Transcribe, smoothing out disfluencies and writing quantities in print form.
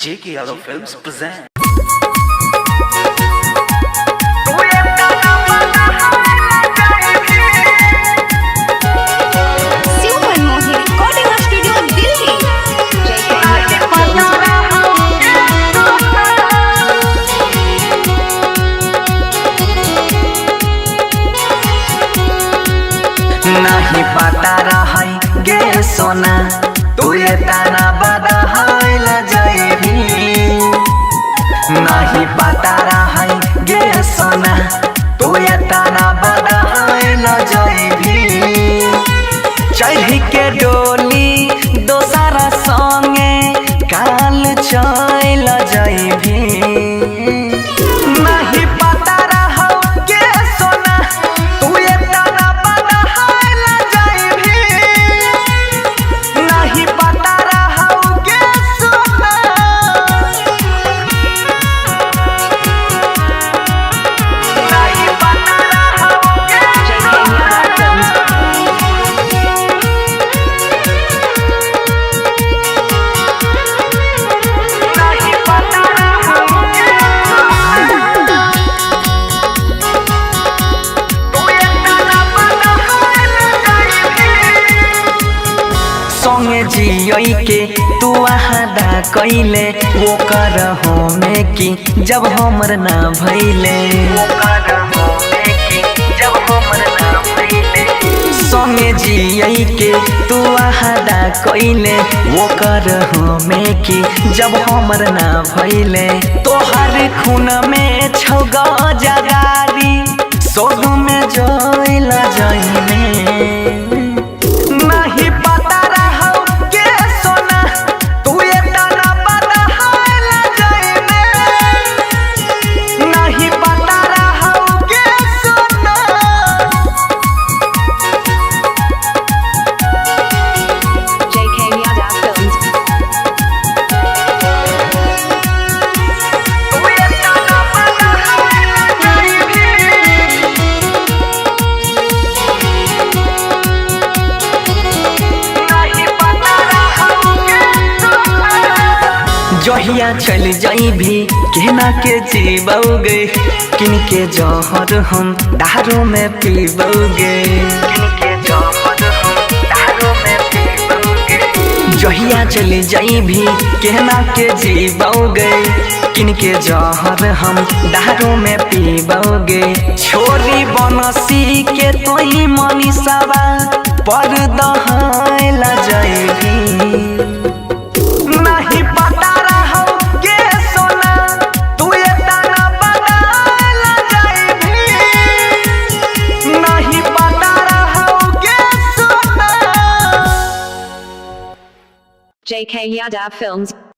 J.K. Yadav Films present. Shiv Manmohan recording studio Delhi. JK Yadav Films. नहीं पता रहै गे सोना, तू ये ताना बदहल जइबी। नहीं पता रहै गे सोना, तू ये ताना बदहल जइबी। चढ़ के डोली दोसरा संगे काल चल जइबी। नहीं पता रहौ गे सोना, तू ये ताना बदहल जइबी। नहीं पता रहौ गे सोना। नहीं पता रहौ गे JK Yadav Films. नहीं पता रहौ गे सोना। तू ये ताना बदहल जइबी। संगे जियई के तू आहादा कइले, ओकर होमे की जब हमर ना भइले। ओकर होमे की जब हमर ना भइले। संगे जियई के तू आहादा कइले, ओकर होमे की जब हमर ना भइले। तोहर खून में छौ गजगारी, सोग में जइल जइने। नहीं पता रहौ के सोना, तू ये ताना बदहल जइने। नहीं पता रहौ के सोना। JK Yadav Films. तू ये ताना बदहल जइबी। नहीं पता रहौ के सोना। जहिया चल जाइबी केना के जीबौगे, किनके जहर हम दारू में पीबौगे। किनके जहर हम दारू में पीबौगे। जहिया चल जाइबी केना के जीबौगे, किनके जहर हम दारू में पीबौगे। छोरी बनसी के तोही मनीषावा पर दहला जइबी। नहीं पता रहौ गे सोना, तू ये ताना बदल जइबी। नहीं पता रहौ गे सोना। JK Yadav Films.